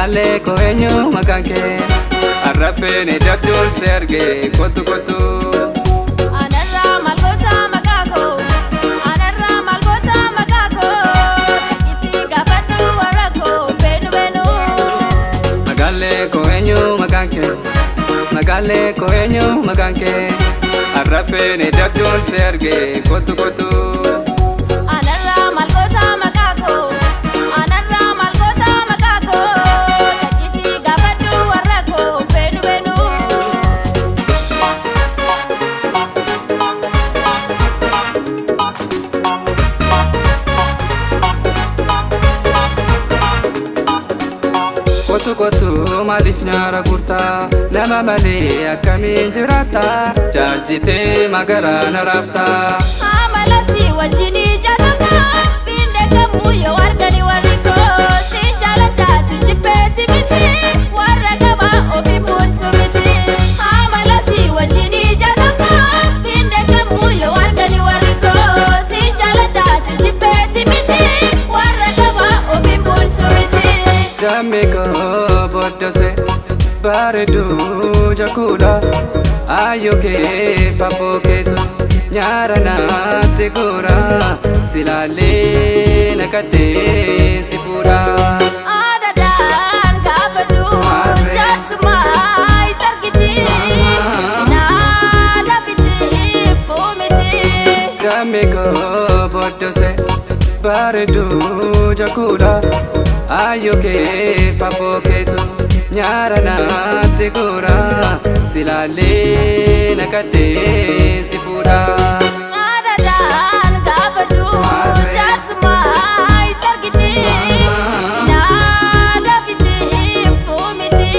Magaalee koo eenyu maqaan kee? Arrafeeni dabduun si argee kottu kottu. Anarraa maal goota maqaa koo? Anarraa maal goota maqaa koo? Dhaqiitii gaafadhu warra koo beenu beenu. Magaalee koo eenyu maqaan kee? Magaalee koo eenyu maqaan kee? Arrafeeni dabduun si argee kottu kottu. Anarraa maal goota maqaa koo? Anarraa maal goota maqaa koo? Dhaqiitii gaafadhu warra koo beenu beenu. Kottu kottu maaliif nyaara gurtaa? Nama malee akkamiin jiraata? Jaajjitee magaraa na raaftaa? Amala si wajjin jaalata Bindeekamuu yoo argani warri koo Si jaalata si jibbeeti miti warra qaba ofii bulchu miti. Amala si wajjin jaalata Bindeekamuu yoo argani warri koo Si jaalata si jibbeeti miti warra qaba ofii bulchu miti. Dammi koo booddose bareedduu jakuudha. Ayyoo kee fafoo keetu nyaara naatti guura. Silaalee naqadhee si fuudha. Aadaadhaan gaafadhu Maarree. jaarsummaa itti argiti. Naala fiti fuumiti. Dammi koo booddose bareedduu jakuudha. Ayyoo kee fafoo keetu nyaara naatti guura. Silaalee naqadhee si fuudha. Aadaadhaan gaafadhu Maarree. jaarsummaa itti argiti. Naala fiti fuumiti.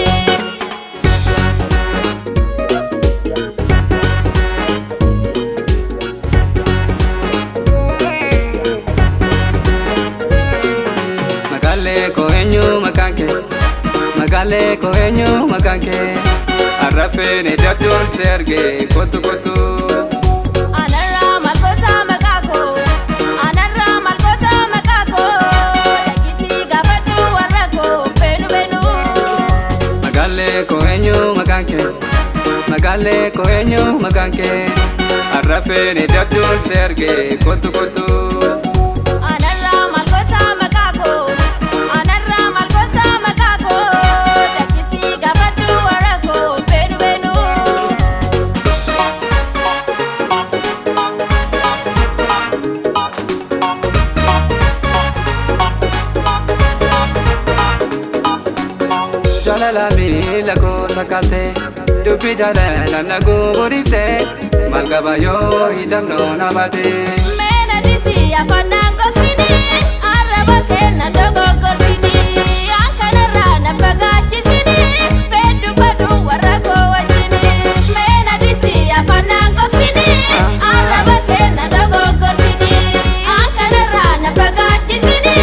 Magaalee koo eenyu maqaan kee? Magaalee koo eenyu maqaan kee? Arrafeeni dabduun si argee kottu kottu. Anarraa maal goota maqaa koo? Anarraa maal goota maqaa koo? Dhaqiitii gaafadhu warra koo beenu beenu. Magaalee koo eenyu maqaan kee? Magaalee koo eenyu maqaan kee? Arrafeeni dabduun si argee kottu kottu. Anarraa maal goota maqaa koo? Anarraa maal goota maqaa koo? Dhaqiitii gaafadhu warra koo beenu beenu. Jaalala miila koo sakkaatte dubbi jaalala na guuriftee maal qaba yoo hidhamnoo na baate. Meena disi afaan naan gogsini arraba kenna dogoggorfini akkanarraa na fagaachisini beeddu badu warra koo wajjini. Meena disi afaan naan gogsini arraba kenna dogoggorfini akkanarraa na fagaachisini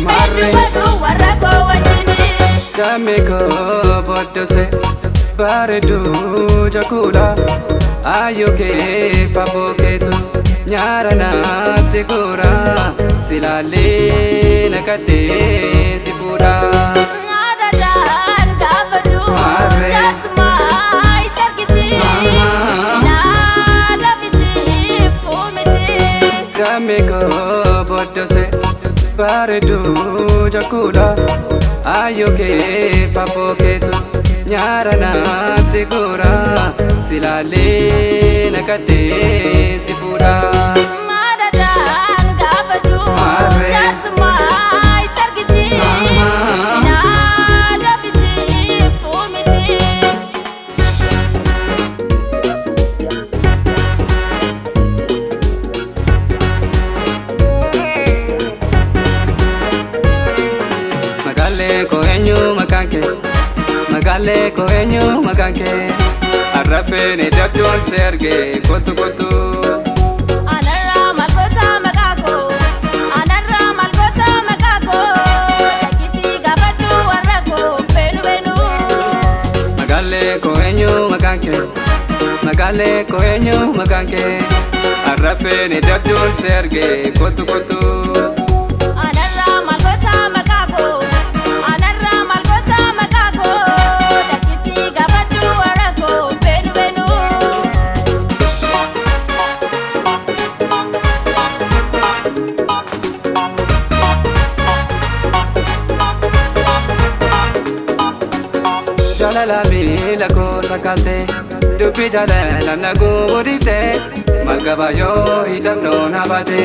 beeddu badu warra koo wajjini. Dammi koo booddose bareedduu jakuudha. Ayyoo kee fafoo keetu nyaara naatti guura. Silaalee naqadhee si fuudha. Aadaadhaan gaafadhu Maarree. jaarsummaa itti argiti. Naala fiti fuumiti. Dammi koo booddose bareedduu jakuudha. Ayyoo kee fafoo keetu nyaara naatti guura. Silaalee naqadhee si fuudha. Aadaadhaan gaafadhu Maarree. jaarsummaa itti argiti. Naala fiti fuumiti. Magaalee koo eenyu maqaan kee? Magaalee koo eenyu maqaan kee? Arrafeeni dabduun si argee kottu kottu. Anarraa maal goota maqaa koo? Anarraa maal goota maqaa koo? Dhaqiitii gaafadhu warra koo beenu beenu. Magaalee koo eenyu maqaan kee? Magaalee koo eenyu maqaan kee? Arrafeeni dabduun si argee kottu kottu. Anarraa maal goota maqaa koo? Anarraa maal goota. shaakalte dubbii jaalala na guudiftee maal qaba yoo hidhamnoo na baate.